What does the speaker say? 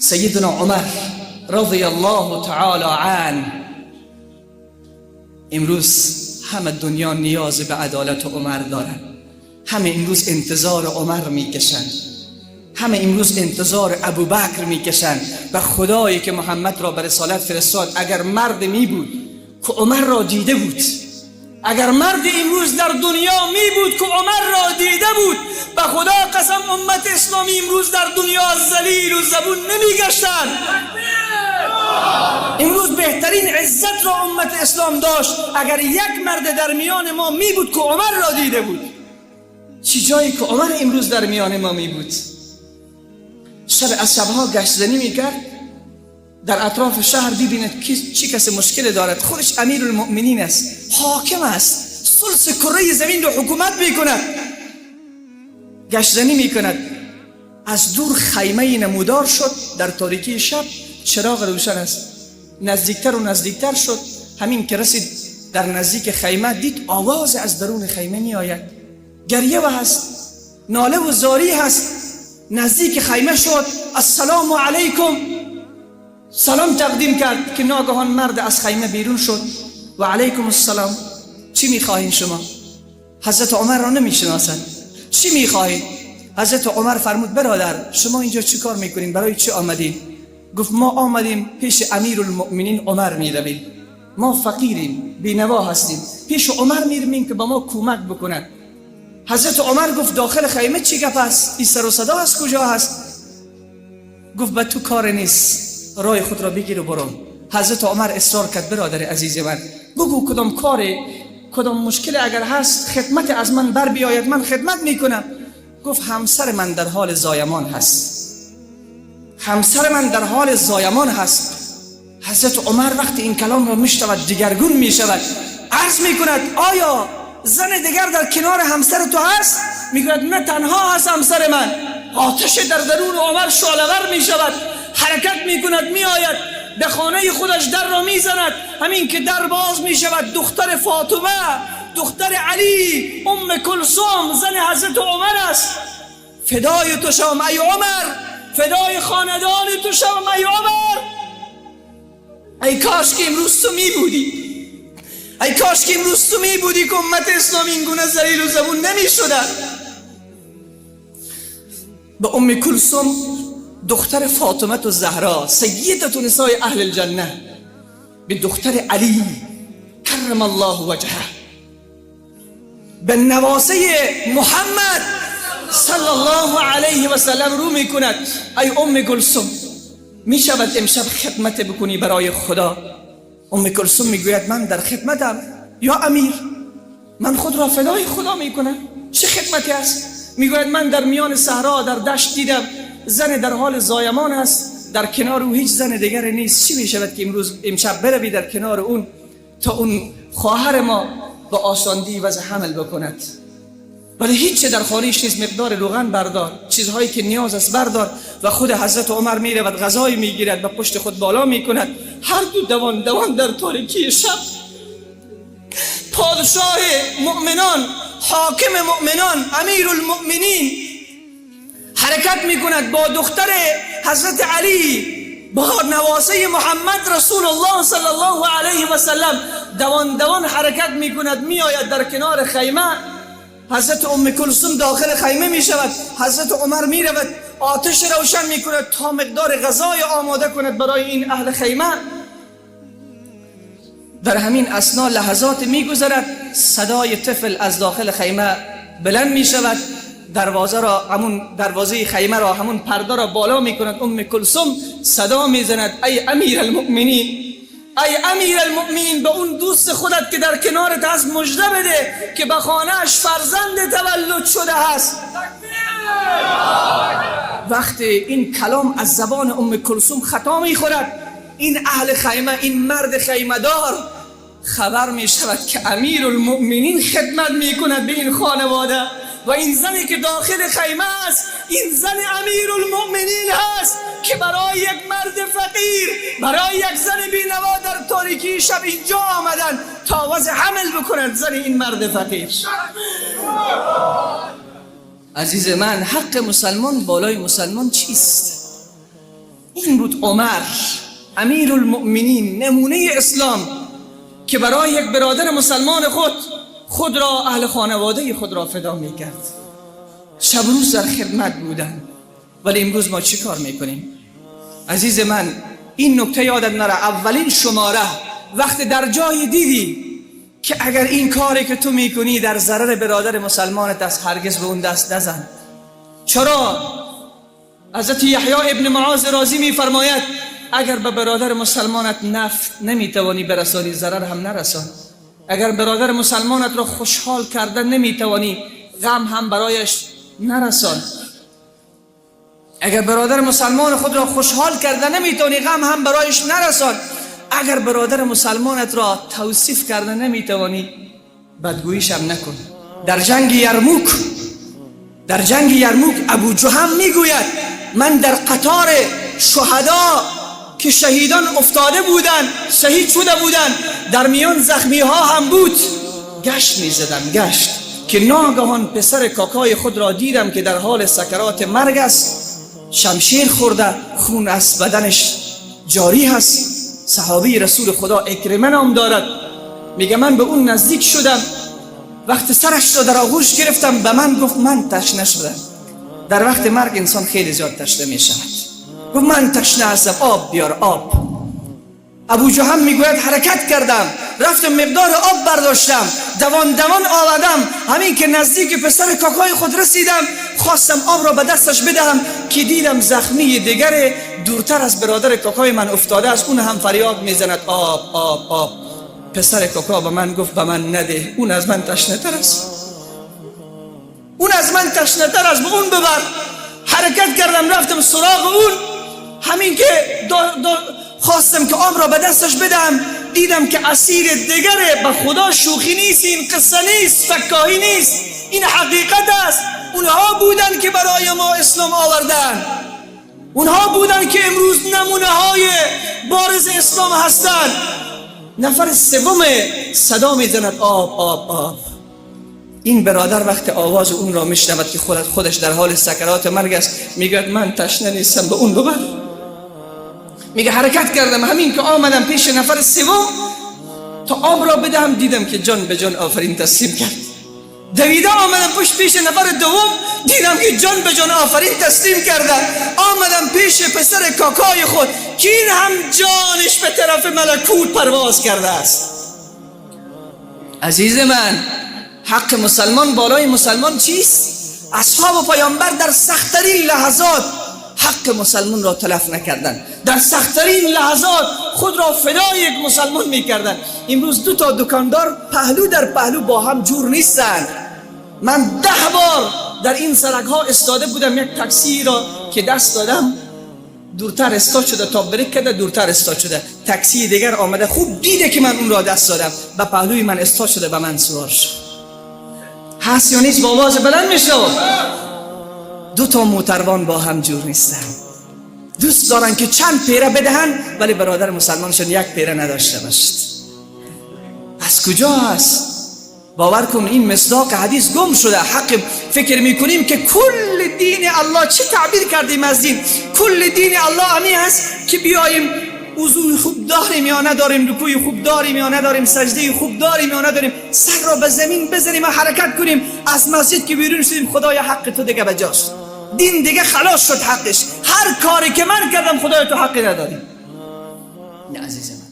سیدنا عمر رضی الله تعالی عنه. امروز همه دنیا نیاز به عدالت عمر دارن، همه امروز انتظار عمر میکشن، همه امروز انتظار ابوبکر میکشن. و خدایی که محمد را به رسالت فرستاد، اگر مرد می بود که عمر را دیده بود، اگر مرد امروز در دنیا می بود که عمر را دیده بود، به خدا قسم امت اسلامی امروز در دنیا ذلیل و زبون نمیگشتند. امروز بهترین عزت را امت اسلام داشت اگر یک مرد در میان ما می بود که عمر را دیده بود. چی جایی که عمر امروز در میان ما می بود. شب از شبها گشت زنی میکرد در اطراف شهر، ببیند چی کسی مشکل دارد. خودش امیر المؤمنین است، حاکم است، ثلث کره زمین رو حکومت میکند. گشت زنی میکند، از دور خیمه نمودار شد در تاریکی شب، چراغ روشن است. نزدیکتر و نزدیکتر شد. همین که رسید در نزدیک خیمه، دید آواز از درون خیمه می آید، گریه و هست، ناله و زاری هست. نزدیک خیمه شد، السلام علیکم سلام تقدیم کرد که ناگهان مرد از خیمه بیرون شد و علیکم السلام، چی میخواهین شما؟ حضرت عمر را نمیشناسد. چی میخواهید؟ حضرت عمر فرمود برادر، شما اینجا چی کار میکنین؟ برای چی آمدین؟ گفت ما آمدیم پیش امیر المؤمنین عمر میرویم. ما فقیریم، بینوا هستیم، پیش عمر میرویم که با ما کمک بکند. حضرت عمر گفت داخل خیمه چی گپ است؟ این سر و صدا از کجا هست؟ گفت به تو کار نیست، رای خود را بگیر و برو. حضرت عمر اصرار کرد برادر عزیز من، بگو کدام کار، کدام مشکل اگر هست، خدمت از من بر بیاید، من خدمت میکنم. گفت همسر من در حال زایمان هست، همسر من در حال زایمان هست. حضرت عمر وقتی این کلام را میشنود دیگرگون میشود. عرض میکند آیا زن دیگر در کنار همسر تو هست؟ میگوید نه، تنها هست همسر من. آتش در درون عمر شعله‌ور میشود. حرکت میکند، میآید به خانه خودش، در را میزند. همین که در باز میشود، دختر فاطمه، دختر علی، ام کلثوم، زن حضرت عمر است. فدای تو شوم ای عمر، فدای خاندان تو شوم ای عمر. ای کاش که امروز تو می بودی، ای کاش که امروز تو می بودی که امت اسلامی این گونه ذلیل و زبون نمی شدن. به ام کلثوم، دختر فاطمه الزهرا، سیدة نساء اهل الجنه، به دختر علی کرم الله وجهه، به نواسه محمد صلی الله علیه و سلم رو میکند: ای ام کلثوم، میشود امشب خدمت بکنی برای خدا؟ ام کلثوم میگوید من در خدمتم یا امیر، من خود را فدای خدا میکنم، چه خدمتی است؟ میگوید من در میان صحرا در دشت دیدم زن در حال زایمان است، در کنار او هیچ زن دیگر نیست. چی میشود که امروز امشب بروی در کنار اون تا اون خواهر ما با آساندی وضع حمل بکند؟ ولی هیچ در خانهش نیست. مقدار روغن بردار، چیزهایی که نیاز است بردار. و خود حضرت عمر میرود، غذای میگیرد و پشت خود بالا میکند. هر دو دوان دوان در تاریکی شب، پادشاه مؤمنان، حاکم مؤمنان، امیر المؤمنین حرکت میکند با دختر حضرت علی، با نواسه محمد رسول الله صلی الله علیه و سلم، دوان دوان حرکت میکند، میآید در کنار خیمه. حضرت ام کلثوم داخل خیمه می شود. حضرت عمر می رود، آتش روشن می کند تا مقدار غذای آماده کند برای این اهل خیمه. در همین اثنا لحظات می گذرد، صدای طفل از داخل خیمه بلند می شود. دروازه را، همون دروازه خیمه را، همون پرده را بالا می کند ام کلثوم، صدا می زند ای امیر المؤمنین، ای امیر المؤمنین، به اون دوست خودت که در کنارت هست مژده بده که به خانهش فرزند تولد شده هست. وقتی این کلام از زبان ام کلثوم خطا میخورد، این اهل خیمه، این مرد خیمه دار خبر می شود که امیر المؤمنین خدمت می کند به این خانواده و این زنی که داخل خیمه است، این زن امیر المؤمنین هست که برای یک مرد فقیر، برای یک زن بینوا در تاریکی شب اینجا آمدن تا وضع حمل بکنند زن این مرد فقیر. عزیز من، حق مسلمان بالای مسلمان چیست؟ این بود عمر، امیرالمؤمنین، نمونه اسلام که برای یک برادر مسلمان خود را، اهل خانواده خود را فدا میکرد. شب روز در خدمت بودن. ولی امروز ما چی کار میکنیم؟ عزیز من، این نکته یادت نره. اولین شماره، وقتی در جای دیدی که اگر این کاری که تو میکنی در ضرر برادر مسلمانت است، هرگز به اون دست نزن. چرا؟ حضرت یحیی ابن معاذ رازی میفرماید اگر به برادر مسلمانت نفع نمیتوانی برسانی، ضرر هم نرسان. اگر برادر مسلمانت را خوشحال کرده نمیتوانی، غم هم برایش نرسان. اگر برادر مسلمان خود را خوشحال کرده نمیتوانی، غم هم برایش نرسان. اگر برادر مسلمانت را توصیف کرده نمیتوانی، بدگوییش هم نکن. در جنگ یرموک ابو جهم میگوید من در قطار شهدا که شهیدان افتاده بودند، شهید شده بودند، در میان زخمی ها هم بود، گشت میزدم، گشت که ناگهان پسر کاکای خود را دیدم که در حال سکرات مرگ است، شمشیر خورده، خون از بدنش جاری هست. صحابی رسول خدا عکرمه نام دارد. میگه من به اون نزدیک شدم، وقتی سرش را در آغوش گرفتم، به من گفت من تشنه شدم. در وقت مرگ انسان خیلی زیاد تشنه می شود. گفت من تشنه هستم، آب بیار، آب. ابو جهم میگوید حرکت کردم، رفتم مقدار آب برداشتم، دوان دوان آمدم. همین که نزدیک پسر کاکای خود رسیدم، خواستم آب را به دستش بدهم که دیدم زخمی دیگر دورتر از برادر کاکای من افتاده است، اون هم فریاد میزند آب، آب، آب. پسر کاکا به من گفت به من نده، اون از من تشنه تر است، اون از من تشنه تر است، به اون ببر. حرکت کردم، رفتم سراغ اون. همین که خواستم که آب را به دستش بدم، دیدم که اسیر دیگره. به خدا شوخی نیست، این قصه نیست، فکاهی نیست، این حقیقت است. اونها بودن که برای ما اسلام آوردن، اونها بودن که امروز نمونه های بارز اسلام هستند. نفر سوم صدا میزند آب، آب، آب. این برادر وقت آواز اون را میشنود که خودش در حال سکرات مرگ است، میگوید من تشنه نیستم، به اون ببر. میگه حرکت کردم، همین که آمدم پیش نفر سوم تا آب را بدهم، دیدم که جان به جان آفرین تسلیم کرد. دویده آمدم پشت پیش نفر دوم، دیدم که جان به جان آفرین تسلیم کرده. آمدم پیش پسر کاکای خود که این هم جانش به طرف ملکوت پرواز کرده است. عزیز من، حق مسلمان بالای مسلمان چیست؟ اصحاب پیامبر در سختترین لحظات حق مسلمان را تلف نکردن، در سختترین لحظات خود را فدای یک مسلمان میکردن. امروز دو تا دکاندار پهلو در پهلو با هم جور نیستن. من 10 بار در این سرک ها استاده بودم، یک تاکسی را که دست دادم، دورتر استاد شده، تا بریک کرده دورتر استاد شده. تاکسی دیگر آمده، خوب دیده که من اون را دست دادم، به پهلوی من استاد شده، به من سوار شد. هست یا نیست؟ با آواز بلند میشه. دو تا موتروان با هم جور نیستن، دوست دارن که چند پیره بدهن ولی برادر مسلمانشون یک پیره نداشته باشد. از کجا هست؟ باور کن این مصداق حدیث گم شده. حق فکر میکنیم که کل دین الله، چه تعبیر کردیم از دین؟ کل دین الله همی هست که بیاییم وضوع خوب داریم یا نداریم، رکوع خوب داریم یا نداریم، سجده خوب داریم یا نداریم، سر را به زمین بزنیم و حرکت کنیم. از مسجد که بیرون شدیم، خدای حق تو دیگه بجاست، دین دیگه خلاص شد حقش، هر کاری که من کردم خدای تو حقی نداری. نه عزیز من.